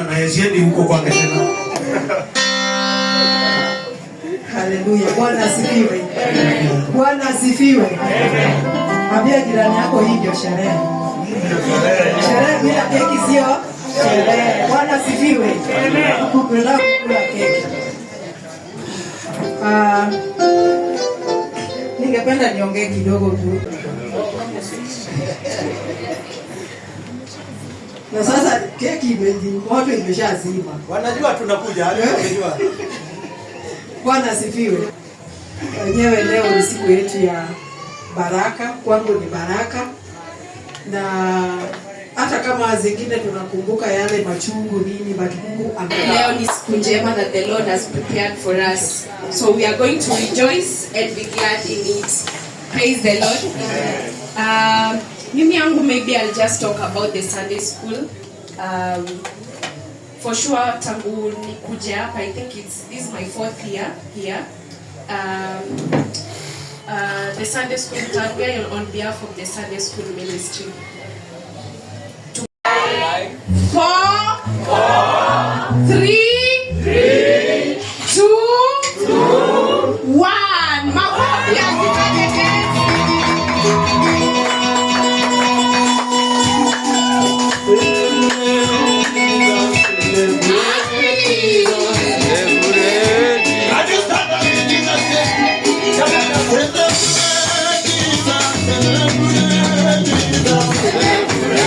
Na siendi huko kwake tena. Haleluya. Bwana asifiwe. Bwana asifiwe. Ambia jirani yako hii ndio sherehe. Sherehe bila keki sio sherehe. Bwana asifiwe. Tunataka kukula keki. Ah, ningependa niongee kidogo tu. Na sasa keki moto imeshazima. Wanajua tunakuja, wanajua. Bwana asifiwe. Wenyewe leo ni siku yetu ya baraka, kwangu ni baraka, na hata kama zingine tunakumbuka yale machungu nini, but Mungu Leo ni siku njema that the Lord has prepared for us. So we are going to rejoice and be glad in it. Praise the Lord. Mimi yangu, maybe I'll just talk about the Sunday school. For sure tangu nikuje hapa, I think it's this is my fourth year here. The Sunday school, nitaongea on behalf of the Sunday school ministry. Four, three, two, one. Makofi yakitajeke. Can you stand up in Jesus' name? Celebrate Jesus. Celebrate Jesus.